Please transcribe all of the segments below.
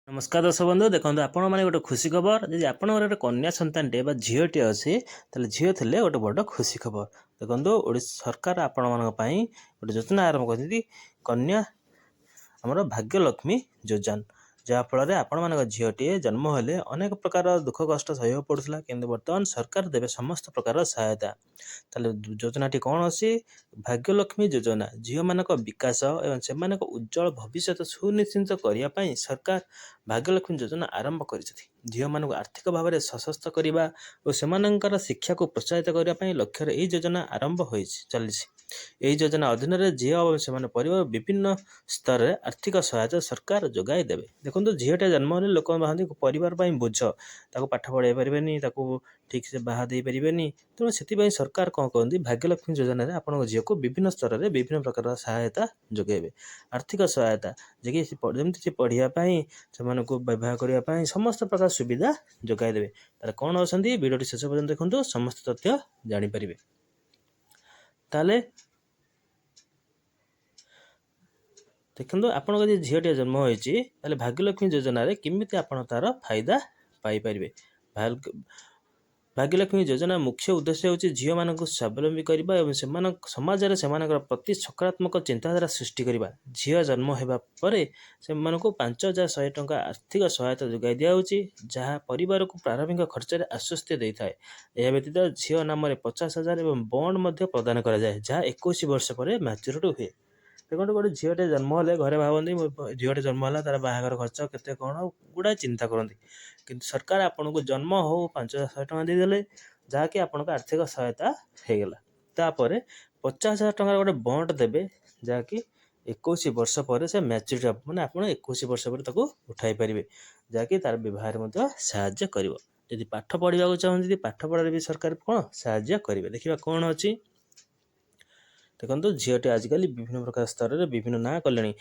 ନମସ୍କାର ଦର୍ଶକ ବନ୍ଧୁ, ଦେଖନ୍ତୁ ଆପଣମାନେ, ଗୋଟେ ଖୁସି ଖବର। ଯଦି ଆପଣଙ୍କର ଗୋଟେ କନ୍ୟା ସନ୍ତାନଟିଏ ବା ଝିଅଟିଏ ଅଛି, ତାହେଲେ ଝିଅ ଥିଲେ ଗୋଟେ ବଡ଼ ଖୁସି ଖବର। ଦେଖନ୍ତୁ, ଓଡ଼ିଶା ସରକାର ଆପଣମାନଙ୍କ ପାଇଁ ଗୋଟେ ଯୋଜନା ଆରମ୍ଭ କରିଛନ୍ତି, କନ୍ୟା ଆମର ଭାଗ୍ୟଲକ୍ଷ୍ମୀ ଯୋଜନା, ଯାହାଫଳରେ ଆପଣମାନଙ୍କ ଝିଅଟିଏ ଜନ୍ମ ହେଲେ ଅନେକ ପ୍ରକାର ଦୁଃଖ କଷ୍ଟ ସହିବାକୁ ପଡ଼ୁଥିଲା, କିନ୍ତୁ ବର୍ତ୍ତମାନ ସରକାର ଦେବେ ସମସ୍ତ ପ୍ରକାର ସହାୟତା। ତାହେଲେ ଯୋଜନାଟି କ'ଣ ଅଛି? ଭାଗ୍ୟଲକ୍ଷ୍ମୀ ଯୋଜନା। ଝିଅମାନଙ୍କ ବିକାଶ ଏବଂ ସେମାନଙ୍କ ଉଜ୍ଜଳ ଭବିଷ୍ୟତ ସୁନିଶ୍ଚିତ କରିବା ପାଇଁ ସରକାର ଭାଗ୍ୟଲକ୍ଷ୍ମୀ ଯୋଜନା ଆରମ୍ଭ କରିଛନ୍ତି। ଝିଅମାନଙ୍କୁ ଆର୍ଥିକ ଭାବରେ ସଶକ୍ତ କରିବା ଓ ସେମାନଙ୍କର ଶିକ୍ଷାକୁ ପ୍ରୋତ୍ସାହିତ କରିବା ପାଇଁ ଲକ୍ଷ୍ୟରେ ଏହି ଯୋଜନା ଆରମ୍ଭ ହୋଇଛି ଚାଲିଛି। ଏହି ଯୋଜନା ଅଧୀନରେ ଝିଅ ଏବଂ ସେମାନଙ୍କ ପରିବାର ବିଭିନ୍ନ ସ୍ତରରେ ଆର୍ଥିକ ସହାୟତା ସରକାର ଯୋଗାଇ ଦେବେ। ଦେଖନ୍ତୁ, ଝିଅଟିଏ ଜନ୍ମ ହେଲେ ଲୋକ ଭାବନ୍ତି ପରିବାର ପାଇଁ ବୋଝ, ତାକୁ ପାଠ ପଢ଼ାଇ ପାରିବେନି, ତାକୁ ଠିକ୍ ସେ ବାହା ଦେଇପାରିବେନି। ତେଣୁ ସେଥିପାଇଁ ସରକାର କ'ଣ କରନ୍ତି? ଭାଗ୍ୟଲକ୍ଷ୍ମୀ ଯୋଜନାରେ ଆପଣଙ୍କ ଝିଅକୁ ବିଭିନ୍ନ ସ୍ତରରେ ବିଭିନ୍ନ ପ୍ରକାର ସହାୟତା ଯୋଗାଇବେ। ଆର୍ଥିକ ସହାୟତା ଯେ କି ଯେମିତି ସେ ପଢ଼ିବା ପାଇଁ, ସେମାନଙ୍କୁ ବିବାହ କରିବା ପାଇଁ ସମସ୍ତ ପ୍ରକାର ସୁବିଧା ଯୋଗାଇ ଦେବେ। ତାହେଲେ କ'ଣ ଅଛନ୍ତି, ଭିଡ଼ିଓଟି ଶେଷ ପର୍ଯ୍ୟନ୍ତ ଦେଖନ୍ତୁ, ସମସ୍ତ ତଥ୍ୟ ଜାଣିପାରିବେ। ତାହେଲେ ଦେଖନ୍ତୁ, ଆପଣଙ୍କ ଯଦି ଝିଅଟିଏ ଜନ୍ମ ହୋଇଛି, ତାହେଲେ ଭାଗ୍ୟଲକ୍ଷ୍ମୀ ଯୋଜନାରେ କେମିତି ଆପଣ ତା'ର ଫାଇଦା ପାଇପାରିବେ? ଭାଗ୍ୟଲକ୍ଷ୍ମୀ ଯୋଜନା ମୁଖ୍ୟ ଉଦ୍ଦେଶ୍ୟ ହେଉଛି ଝିଅମାନଙ୍କୁ ସ୍ୱାବଲମ୍ବୀ କରିବା ଏବଂ ସେମାନଙ୍କ ସମାଜରେ ସେମାନଙ୍କର ପ୍ରତି ସକାରାତ୍ମକ ଚିନ୍ତାଧାରା ସୃଷ୍ଟି କରିବା। ଝିଅ ଜନ୍ମ ହେବା ପରେ ସେମାନଙ୍କୁ 5100 ଟଙ୍କା ଆର୍ଥିକ ସହାୟତା ଯୋଗାଇ ଦିଆଯାଉଛି, ଯାହା ପରିବାରକୁ ପ୍ରାରମ୍ଭିକ ଖର୍ଚ୍ଚରେ ଆଶ୍ୱସ୍ତି ଦେଇଥାଏ। ଏହା ବ୍ୟତୀତ ଝିଅ ନାମରେ 50,000 ଏବଂ ବଣ୍ଡ ମଧ୍ୟ ପ୍ରଦାନ କରାଯାଏ, ଯାହା 21 ବର୍ଷ ପରେ ମ୍ୟାଚୁରିଟି ହୁଏ। ଦେଖନ୍ତୁ, ଗୋଟେ ଝିଅଟେ ଜନ୍ମ ହେଲେ ଘରେ ଭାବନ୍ତି, ମୋ ଝିଅଟେ ଜନ୍ମ ହେଲା, ତା'ର ବାହାଘର ଖର୍ଚ୍ଚ କେତେ କ'ଣ, ଗୁଡ଼ାଏ ଚିନ୍ତା କରନ୍ତି। କିନ୍ତୁ ସରକାର ଆପଣଙ୍କୁ ଜନ୍ମ ହଉ 5100 ଟଙ୍କା ଦେଇଦେଲେ, ଯାହାକି ଆପଣଙ୍କ ଆର୍ଥିକ ସହାୟତା ହେଇଗଲା। ତାପରେ 50,000 ଟଙ୍କାର ଗୋଟେ ବଣ୍ଡ ଦେବେ, ଯାହାକି 21 ବର୍ଷ ପରେ ସେ ମ୍ୟାଚୁରିଟି ହେବ, ମାନେ ଆପଣ 21 ବର୍ଷ ପରେ ତାକୁ ଉଠାଇ ପାରିବେ, ଯାହାକି ତାର ବିବାହରେ ମଧ୍ୟ ସାହାଯ୍ୟ କରିବ। ଯଦି ପାଠ ପଢ଼ିବାକୁ ଚାହୁଁଛନ୍ତି, ପାଠ ପଢ଼ାରେ ବି ସରକାର କ'ଣ ସାହାଯ୍ୟ କରିବେ। ଦେଖିବା କ'ଣ ଅଛି। ଦେଖନ୍ତୁ, ଝିଅଟି ଆଜିକାଲି ବିଭିନ୍ନ ପ୍ରକାର ସ୍ତରରେ ବିଭିନ୍ନ ନାଁ କଲେଣି।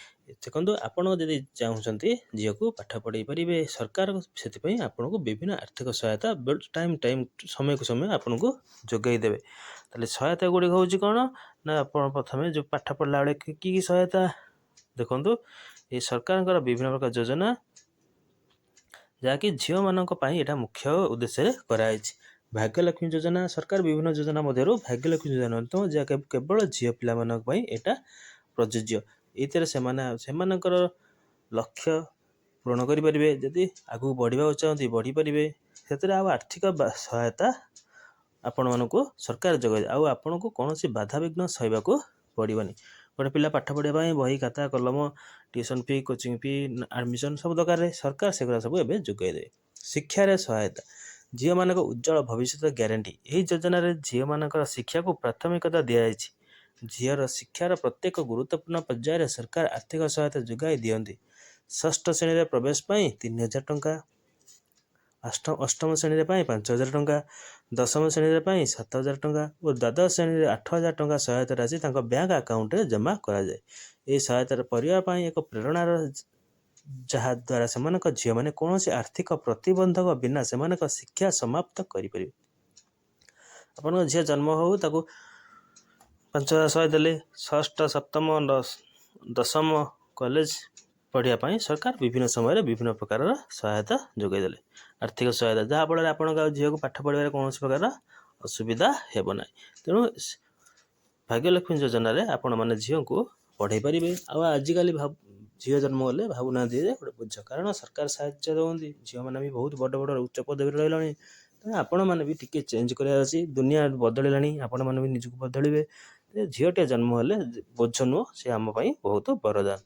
ଦେଖନ୍ତୁ, ଆପଣ ଯଦି ଚାହୁଁଛନ୍ତି ଝିଅକୁ ପାଠ ପଢ଼ାଇ ପାରିବେ, ସରକାର ସେଥିପାଇଁ ଆପଣଙ୍କୁ ବିଭିନ୍ନ ଆର୍ଥିକ ସହାୟତା ଟାଇମ୍ ଟାଇମ୍, ସମୟକୁ ସମୟ ଆପଣଙ୍କୁ ଯୋଗାଇ ଦେବେ। ତାହେଲେ ସହାୟତା ଗୁଡ଼ିକ ହେଉଛି କ'ଣ ନା, ଆପଣ ପ୍ରଥମେ ଯେଉଁ ପାଠ ପଢ଼ିଲା ବେଳେ କି କି ସହାୟତା। ଦେଖନ୍ତୁ, ଏ ସରକାରଙ୍କର ବିଭିନ୍ନ ପ୍ରକାର ଯୋଜନା, ଯାହାକି ଝିଅମାନଙ୍କ ପାଇଁ ଏଇଟା ମୁଖ୍ୟ ଉଦ୍ଦେଶ୍ୟରେ କରାଯାଇଛି। ଭାଗ୍ୟଲକ୍ଷ୍ମୀ ଯୋଜନା, ସରକାର ବିଭିନ୍ନ ଯୋଜନା ମଧ୍ୟରୁ ଭାଗ୍ୟଲକ୍ଷ୍ମୀ ଯୋଜନା ଅନ୍ୟତମ, ଯାହା କେବଳ ଝିଅ ପିଲାମାନଙ୍କ ପାଇଁ ଏଇଟା ପ୍ରଯୁଜ୍ୟ। ଏଇଥିରେ ସେମାନେ ସେମାନଙ୍କର ଲକ୍ଷ୍ୟ ପୂରଣ କରିପାରିବେ। ଯଦି ଆଗକୁ ବଢ଼ିବାକୁ ଚାହାନ୍ତି, ବଢ଼ିପାରିବେ। ସେଥିରେ ଆଉ ଆର୍ଥିକ ସହାୟତା ଆପଣମାନଙ୍କୁ ସରକାର ଯୋଗାଇ, ଆଉ ଆପଣଙ୍କୁ କୌଣସି ବାଧାବିଘ୍ନ ସହିବାକୁ ପଡ଼ିବନି। ଗୋଟେ ପିଲା ପାଠ ପଢ଼ିବା ପାଇଁ ବହି, ଖାତା, କଲମ, tuition fee, coaching fee, admission ସବୁ ଦରକାର। ସରକାର ସେଗୁଡ଼ା ସବୁ ଏବେ ଯୋଗାଇ ଦେବେ। ଶିକ୍ଷାରେ ସହାୟତା, ଝିଅମାନଙ୍କ ଉଜ୍ଜଳ ଭବିଷ୍ୟତ ଗ୍ୟାରେଣ୍ଟି। ଏହି ଯୋଜନାରେ ଝିଅମାନଙ୍କର ଶିକ୍ଷାକୁ ପ୍ରାଥମିକତା ଦିଆଯାଇଛି। ଝିଅର ଶିକ୍ଷାର ପ୍ରତ୍ୟେକ ଗୁରୁତ୍ୱପୂର୍ଣ୍ଣ ପର୍ଯ୍ୟାୟରେ ସରକାର ଆର୍ଥିକ ସହାୟତା ଯୋଗାଇ ଦିଅନ୍ତି। ଷଷ୍ଠ ଶ୍ରେଣୀରେ ପ୍ରବେଶ ପାଇଁ 3000 ଟଙ୍କା, ଅଷ୍ଟମ ଶ୍ରେଣୀରେ ପାଇଁ 5000 ଟଙ୍କା, ଦଶମ ଶ୍ରେଣୀରେ ପାଇଁ 7000 ଟଙ୍କା ଓ ଦ୍ୱାଦଶ ଶ୍ରେଣୀରେ 8000 ଟଙ୍କା ସହାୟତା ରାଶି ତାଙ୍କ ବ୍ୟାଙ୍କ ଆକାଉଣ୍ଟରେ ଜମା କରାଯାଏ। ଏହି ସହାୟତାର ପରିବାର ପାଇଁ ଏକ ପ୍ରେରଣାର, ଯାହାଦ୍ୱାରା ସେମାନଙ୍କ ଝିଅମାନେ କୌଣସି ଆର୍ଥିକ ପ୍ରତିବନ୍ଧକ ବିନା ସେମାନଙ୍କ ଶିକ୍ଷା ସମାପ୍ତ କରିପାରିବେ। ଆପଣଙ୍କ ଝିଅ ଜନ୍ମ ହଉ ତାକୁ 5100 ଦେଲେ, ଷଷ୍ଠ, ସପ୍ତମ, ଦଶମ, କଲେଜ ପଢ଼ିବା ପାଇଁ ସରକାର ବିଭିନ୍ନ ସମୟରେ ବିଭିନ୍ନ ପ୍ରକାରର ସହାୟତା ଯୋଗାଇ ଦେଲେ, ଆର୍ଥିକ ସହାୟତା, ଯାହାଫଳରେ ଆପଣଙ୍କ ଆଉ ଝିଅକୁ ପାଠ ପଢ଼ିବାରେ କୌଣସି ପ୍ରକାର ଅସୁବିଧା ହେବ ନାହିଁ। ତେଣୁ ଭାଗ୍ୟଲକ୍ଷ୍ମୀ ଯୋଜନାରେ ଆପଣମାନେ ଝିଅଙ୍କୁ ପଢ଼ାଇ ପାରିବେ। ଆଉ ଆଜିକାଲି ଝିଅ ଜନ୍ମ ହେଲେ ଭାବୁନାହାନ୍ତି ଯେ ଗୋଟେ ବୋଝ, କାରଣ ସରକାର ସାହାଯ୍ୟ ଦେଉଛନ୍ତି। ଝିଅମାନେ ବି ବହୁତ ବଡ଼ ବଡ଼ ଉଚ୍ଚ ପଦବୀରେ ରହିଲେଣି। ତେଣୁ ଆପଣମାନେ ବି ଟିକେ ଚେଞ୍ଜ କରିବାର ଅଛି। ଦୁନିଆ ବଦଳିଲାଣି, ଆପଣମାନେ ବି ନିଜକୁ ବଦଳିବେ। ଝିଅଟିଏ ଜନ୍ମ ହେଲେ ବୋଝ ନୁହଁ, ସେ ଆମ ପାଇଁ ବହୁତ ବରଦାନ।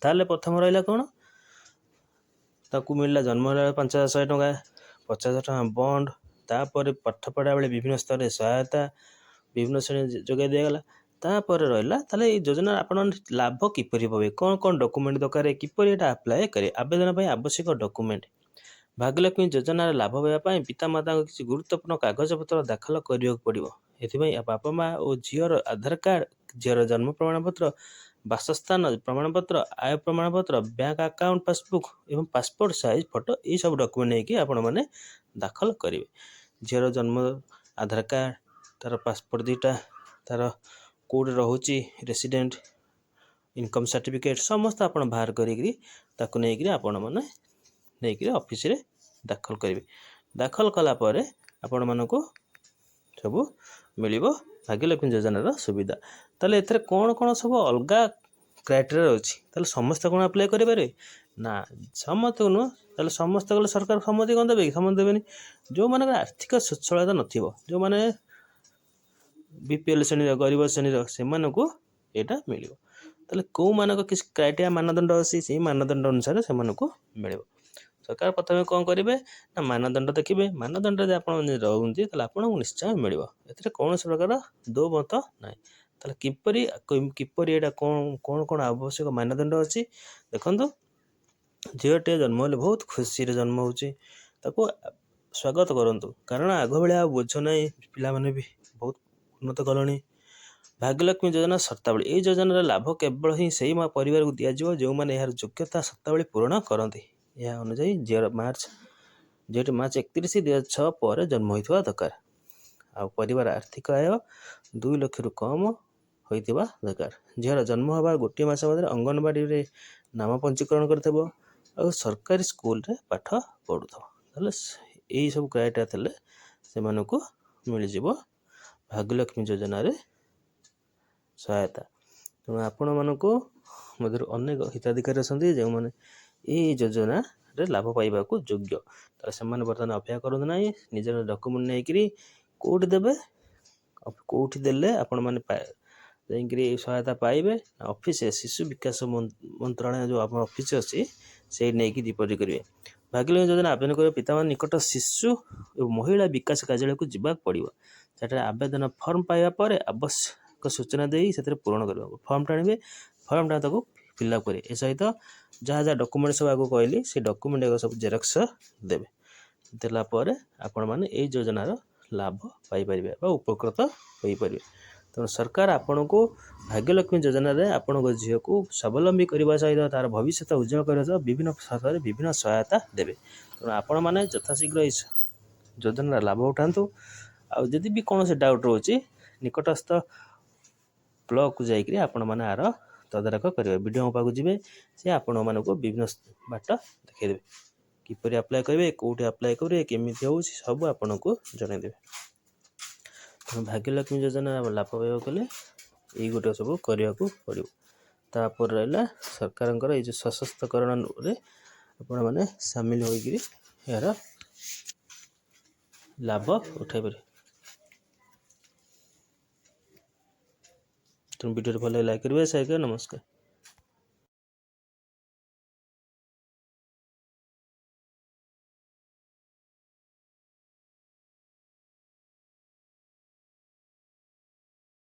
ତାହେଲେ ପ୍ରଥମ ରହିଲା କ'ଣ? ତାକୁ ମିଳିଲା ଜନ୍ମ ହେଲା 5100 ଟଙ୍କା, 50,000 ଟଙ୍କା ବଣ୍ଡ, ତାପରେ ପାଠ ପଢ଼ା ବେଳେ ବିଭିନ୍ନ ସ୍ତରରେ ସହାୟତା ବିଭିନ୍ନ ଶ୍ରେଣୀ ଯୋଗାଇ ଦିଆଗଲା। ତାପରେ ରହିଲା, ତାହେଲେ ଏଇ ଯୋଜନା ଆପଣ ଲାଭ କିପରି ପାଇବେ, କ'ଣ କ'ଣ ଡକୁମେଣ୍ଟ ଦରକାର, କିପରି ଏଇଟା ଆପ୍ଲାଏ କରିବେ? ଆବେଦନ ପାଇଁ ଆବଶ୍ୟକ ଡକୁମେଣ୍ଟ। ଭାଗ୍ୟଲକ୍ଷ୍ମୀ ଯୋଜନାର ଲାଭ ପାଇବା ପାଇଁ ପିତାମାତାଙ୍କ କିଛି ଗୁରୁତ୍ୱପୂର୍ଣ୍ଣ କାଗଜପତ୍ର ଦାଖଲ କରିବାକୁ ପଡ଼ିବ। ଏଥିପାଇଁ ବାପା ମା ଓ ଝିଅର ଆଧାର କାର୍ଡ଼, ଝିଅର ଜନ୍ମ ପ୍ରମାଣପତ୍ର, ବାସସ୍ଥାନ ପ୍ରମାଣପତ୍ର, ଆୟ ପ୍ରମାଣପତ୍ର, ବ୍ୟାଙ୍କ ଆକାଉଣ୍ଟ ପାସବୁକ୍ ଏବଂ ପାସପୋର୍ଟ ସାଇଜ୍ ଫଟୋ, ଏଇସବୁ ଡକୁମେଣ୍ଟ ନେଇକି ଆପଣମାନେ ଦାଖଲ କରିବେ। ଝିଅର ଜନ୍ମ, ଆଧାର କାର୍ଡ଼, ତା'ର ପାସପୋର୍ଟ ଦୁଇଟା, ତା'ର କେଉଁଠି ରହୁଛି ରେସିଡେଣ୍ଟ, ଇନକମ୍ ସାର୍ଟିଫିକେଟ୍ ସମସ୍ତ ଆପଣ ବାହାର କରିକିରି ତାକୁ ନେଇକିରି ଆପଣମାନେ ନେଇକିରି ଅଫିସରେ ଦାଖଲ କରିବେ। ଦାଖଲ କଲା ପରେ ଆପଣମାନଙ୍କୁ ସବୁ ମିଳିବ ଭାଗ୍ୟଲକ୍ଷ୍ମୀ ଯୋଜନାର ସୁବିଧା। ତାହେଲେ ଏଥିରେ କ'ଣ କ'ଣ ସବୁ ଅଲଗା କ୍ରାଇଟେରିଆ ଅଛି? ତାହେଲେ ସମସ୍ତେ କ'ଣ ଆପ୍ଲାଏ କରିପାରିବେ? ନା, ସମସ୍ତଙ୍କୁ ନୁହଁ। ତାହେଲେ ସମସ୍ତେ ଗଲେ ସରକାର ସମସ୍ତେ କ'ଣ ଦେବେ କି? ସମସ୍ତେ ଦେବେନି। ଯେଉଁମାନଙ୍କର ଆର୍ଥିକ ସ୍ୱଚ୍ଛଳତା ନଥିବ, ଯେଉଁମାନେ ବିପିଏଲ୍ ଶ୍ରେଣୀର, ଗରିବ ଶ୍ରେଣୀର, ସେମାନଙ୍କୁ ଏଇଟା ମିଳିବ। ତାହେଲେ କେଉଁମାନଙ୍କ କିଛି କ୍ରାଇଟେରିଆ ମାନଦଣ୍ଡ ଅଛି, ସେଇ ମାନଦଣ୍ଡ ଅନୁସାରେ ସେମାନଙ୍କୁ ମିଳିବ। ସରକାର ପ୍ରଥମେ କ'ଣ କରିବେ ନା ମାନଦଣ୍ଡ ଦେଖିବେ। ମାନଦଣ୍ଡ ଯଦି ଆପଣ ରହୁନ୍ତି, ତାହେଲେ ଆପଣଙ୍କୁ ନିଶ୍ଚୟ ମିଳିବ। ଏଥିରେ କୌଣସି ପ୍ରକାର ଦୋମତ ନାହିଁ। ତାହେଲେ କିପରି କିପରି ଏଇଟା କ'ଣ କ'ଣ କ'ଣ ଆବଶ୍ୟକ ମାନଦଣ୍ଡ ଅଛି ଦେଖନ୍ତୁ। ଝିଅଟିଏ ଜନ୍ମ ହେଲେ ବହୁତ ଖୁସିରେ ଜନ୍ମ ହେଉଛି, ତାକୁ ସ୍ୱାଗତ କରନ୍ତୁ, କାରଣ ଆଗ ଭଳିଆ ଆଉ ବୋଝ ନାହିଁ। ପିଲାମାନେ ବି ବହୁତ ଉନ୍ନତ କଲେଣି। ଭାଗ୍ୟଲକ୍ଷ୍ମୀ ଯୋଜନା ସର୍ତ୍ତାବଳୀ। ଏହି ଯୋଜନାର ଲାଭ କେବଳ ହିଁ ସେଇ ପରିବାରକୁ ଦିଆଯିବ, ଯେଉଁମାନେ ଏହାର ଯୋଗ୍ୟତା ସର୍ତ୍ତାବଳୀ ପୂରଣ କରନ୍ତି। ଏହା ଅନୁଯାୟୀ ଝିଅର ମାର୍ଚ୍ଚ ଝିଅଟି ମାର୍ଚ୍ଚ 31 2006 ପରେ ଜନ୍ମ ହୋଇଥିବା ଦରକାର, ଆଉ ପରିବାର ଆର୍ଥିକ ଆୟ 2 ଲକ୍ଷରୁ କମ୍ ହୋଇଥିବା ଦରକାର। ଝିଅର ଜନ୍ମ ହେବା ଗୋଟିଏ ମାସ ମଧ୍ୟରେ ଅଙ୍ଗନବାଡ଼ିରେ ନାମ ପଞ୍ଜୀକରଣ କରିଥିବ ଆଉ ସରକାରୀ ସ୍କୁଲରେ ପାଠ ପଢ଼ୁଥିବ। ତାହେଲେ ଏଇସବୁ କ୍ରାଇଟେରିଆ ଥିଲେ ସେମାନଙ୍କୁ ମିଳିଯିବ ଭାଗ୍ୟଲକ୍ଷ୍ମୀ ଯୋଜନାରେ ସହାୟତା। ତେଣୁ ଆପଣମାନଙ୍କୁ ମଧ୍ୟରୁ ଅନେକ ହିତାଧିକାରୀ ଅଛନ୍ତି, ଯେଉଁମାନେ ଏହି ଯୋଜନାରେ ଲାଭ ପାଇବାକୁ ଯୋଗ୍ୟ। ତାହେଲେ ସେମାନେ ବର୍ତ୍ତମାନ ଅପେକ୍ଷା କରନ୍ତୁ ନାହିଁ। ନିଜର ଡକୁମେଣ୍ଟ ନେଇକରି କେଉଁଠି ଦେବେ? କେଉଁଠି ଦେଲେ ଆପଣମାନେ ଯାଇକରି ସହାୟତା ପାଇବେ? ଅଫିସରେ, ଶିଶୁ ବିକାଶ ମନ୍ତ୍ରଣାଳୟ ଯେଉଁ ଆପଣ ଅଫିସ ଅଛି, ସେଇଠି ନେଇକି ରିପୋର୍ଟ କରିବେ। ଭାଗ୍ୟଲକ୍ଷ୍ମୀ ଯୋଜନା ଆବେଦନ କରିବା ପିତାମାନେ ନିକଟ ଶିଶୁ ଓ ମହିଳା ବିକାଶ କାର୍ଯ୍ୟାଳୟକୁ ଯିବାକୁ ପଡ଼ିବ। ସେଠାରେ ଆବେଦନ ଫର୍ମ ପାଇବା ପରେ ଆବଶ୍ୟକ ସୂଚନା ଦେଇ ସେଥିରେ ପୂରଣ କରିବାକୁ ଫର୍ମଟା ଆଣିବେ। ଫର୍ମଟା ତାକୁ ଫିଲ୍ଅପ୍ କରିବେ। ଏ ସହିତ ଯାହା ଯାହା ଡକୁମେଣ୍ଟ ସବୁ ଆଗକୁ କହିଲି, ସେ ଡକୁମେଣ୍ଟ ସବୁ ଜେରକ୍ସ ଦେବେ। ଦେଲା ପରେ ଆପଣମାନେ ଏଇ ଯୋଜନାର ଲାଭ ପାଇପାରିବେ ବା ଉପକୃତ ହୋଇପାରିବେ। ତେଣୁ ସରକାର ଆପଣଙ୍କୁ ଭାଗ୍ୟଲକ୍ଷ୍ମୀ ଯୋଜନାରେ ଆପଣଙ୍କ ଝିଅକୁ ସ୍ୱାବଲମ୍ବୀ କରିବା ସହିତ ତା'ର ଭବିଷ୍ୟତ ଉଜ୍ଜଳ କରିବା ସହ ବିଭିନ୍ନ ସରକାର ବିଭିନ୍ନ ସହାୟତା ଦେବେ। ତେଣୁ ଆପଣମାନେ ଯଥାଶୀଘ୍ର ଏହି ଯୋଜନାର ଲାଭ ଉଠାନ୍ତୁ। ଆଉ ଯଦି ବି କୌଣସି ଡାଉଟ୍ ରହୁଛି, ନିକଟସ୍ଥ ବ୍ଲକକୁ ଯାଇକରି ଆପଣମାନେ ଆର ତଦାରଖ କରିବେ। ବିଡ଼ିଓଙ୍କ ପାଖକୁ ଯିବେ, ସେ ଆପଣମାନଙ୍କୁ ବିଭିନ୍ନ ବାଟ ଦେଖାଇଦେବେ। କିପରି ଆପ୍ଲାଏ କରିବେ, କେଉଁଠି ଆପ୍ଲାଏ କରିବେ, କେମିତି ହେଉଛି, ସବୁ ଆପଣଙ୍କୁ ଜଣାଇଦେବେ। ତେଣୁ ଭାଗ୍ୟଲକ୍ଷ୍ମୀ ଯୋଜନା ଲାଭ ପାଇବାକୁ ହେଲେ ଏଇଗୁଡ଼ିକ ସବୁ କରିବାକୁ ପଡ଼ିବ। ତାପରେ ରହିଲା ସରକାରଙ୍କର ଏଇ ଯେଉଁ ସଶକ୍ତିକରଣରେ ଆପଣମାନେ ସାମିଲ ହୋଇକରି ଏହାର ଲାଭ ଉଠାଇ ପାରିବେ। ତେଣୁ ଭିଡ଼ିଓଟି ଭଲ ଲାଇକ୍ କରିବେ, ସେୟାର କରିବେ। ନମସ୍କାର।